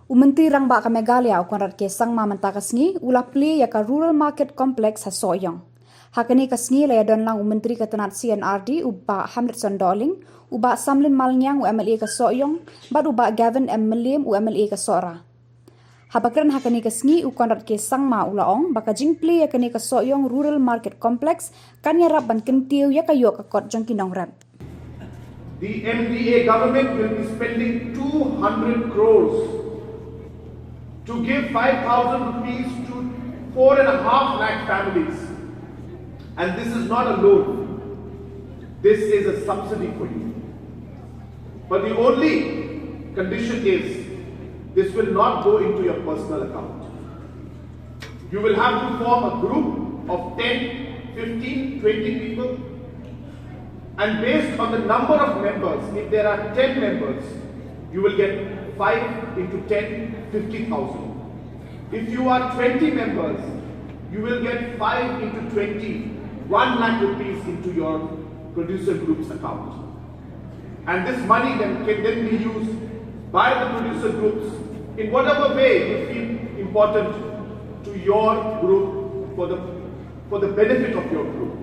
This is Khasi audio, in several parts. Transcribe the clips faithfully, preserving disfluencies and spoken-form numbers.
U Myntri Rangbah ka Meghalaya u Conrad K Sangma mynta ka sngi u la plie ïa ka Rural Market Complex ha Sohiong. Ha kane ka sngi la ïadon lang u Myntri ka tnat C and R D u Bah Hamletson Dohling, u Bah Samlin Malngiang u M L A ka Sohiong, bad u Bah Gavin M Mylliem u M L A ka Sohra. Haba kren ha kane ka sngi u Conrad K Sangma u la ong ba ka jingplie ïa kane ka Sohiong Rural Market Complex kan ïarap ban kyntiew ïa ka ïoh ka kot jong ki nongrep. The M D A government will be spending two hundred crores to give five thousand rupees to four and a half lakh families. And this is not a loan, this is a subsidy for you. But the only condition is this will not go into your personal account. You will have to form a group of ten, fifteen, twenty people, and based on the number of members, if there are ten members, you will get five into ten, fifty thousand. If you are twenty members, you will get five into twenty, one lakh rupees into your producer group's account. And this money then can then be used by the producer groups in whatever way you feel important to your group for the, for the benefit of your group.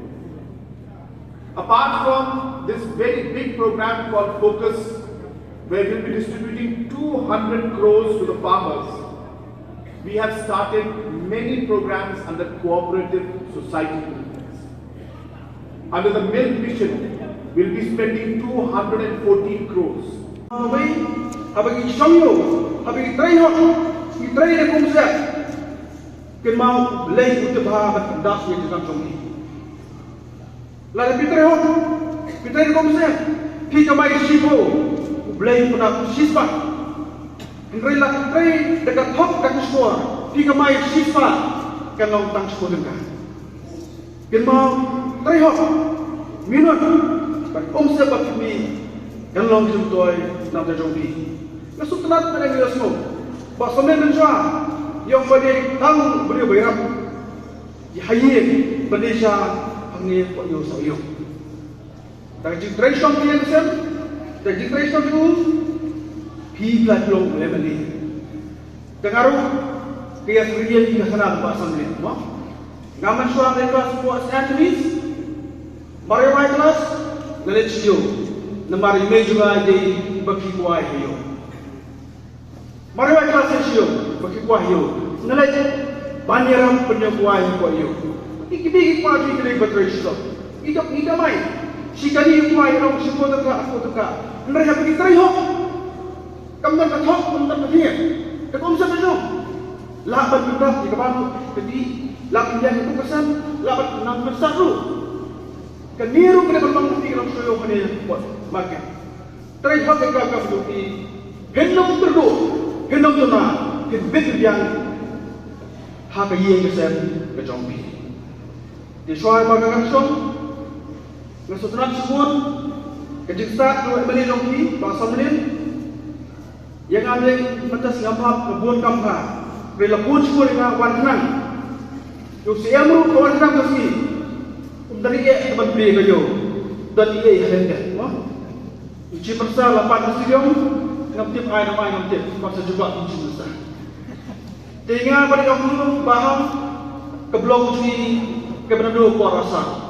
Apart from this very big program called Focus, where we'll be distributing two hundred crores to the farmers, we have started many programs under cooperative society movements. Under the milk mission, we'll be spending two hundred and fourteen crores. Haba ngi shong ïew, haba ngi trei hok, ngi trei da ka umsyep, kynmaw U Blei u tip bha bad u pyndap ïa ka jingim jong ngi. Lada phi trei hok, phi trei da ka umsyep, phi kamai shiphew, U Blei u pyndap shispah. Hynrei lada phi trei da ka thok da ka shkor, phi kamai shispah, kan long tang shiphew tyngka. Kynmaw, trei hok, minot, bad umsyep bad phi, kan long jingmyntoi na ka jong phi. Nga sngewtynnat, nga ïohsngew ba Samlin mynshuwa, ïa u ba dei tang u briew ba ïarap ïa ha ïing bad ïa sha hangne hapoh Sohiong. Da ka jingtrei shnong ka ïing ka sem, da ka jingtrei shnong jong u, phi pynlait long u M L A. Te nga ruh ka ïa syriem ïa ka khana ba Samlin mo. Nga mynshuwa nga leit klas hapoh Saint Anthony's. Mar ïa wai klas nga leit sha ïew. Namar i mei jong nga i dei ba ki kwai ha ïew. Mar ïa wai klas sha ïew ba ki kwai ha ïew. Nga leit ban ïarap pynïoh kwai hapoh ïew. Ki ki dei ki kwai ki dei ba trei shlok. Ngi ka ngi kamai. Shi kali kwai ïa long shiphew tyngka, arphew tyngka. Hynrei haba ki trei hok. Kam don ka thok, kam don ka thied. Te ka umsyep ka jong. Lah ban pyndap ïa ka baroh ka dih, lah ban ïaid ïa ka sem, lah ban nang pynsah ruh. Kane ruh ka dei ban long kti ka long shuh ïa kane ka market. Trei hok ïa ka kam jong phi. Phin ym kyrduh, phin ym tuna, phin bit biang ha ka ïing ka sem ka jong phi. Te shuwa ba nga kan shong, nga sngewtynnat shibun ka jingstad jong u M L A jong phi, Bah Samlin. Ïa nga lei mynta sngewbha ka bun kam ka. Hynrei la bun shibun ïa nga wan khnang. Ïa u Syiem ruh ka wan khnang ka sngi. Um da ri eh ka ban plie ka ïew. Don ïa ha lyndet mo. U Chief Minister la pan ka stadium. Ngam tip ai ngam ai ngam tip. Pas sa jubab u Chief Minister. Te nga ba dei ong ba hang ka blok u jong ngi ka ba naduh por asar.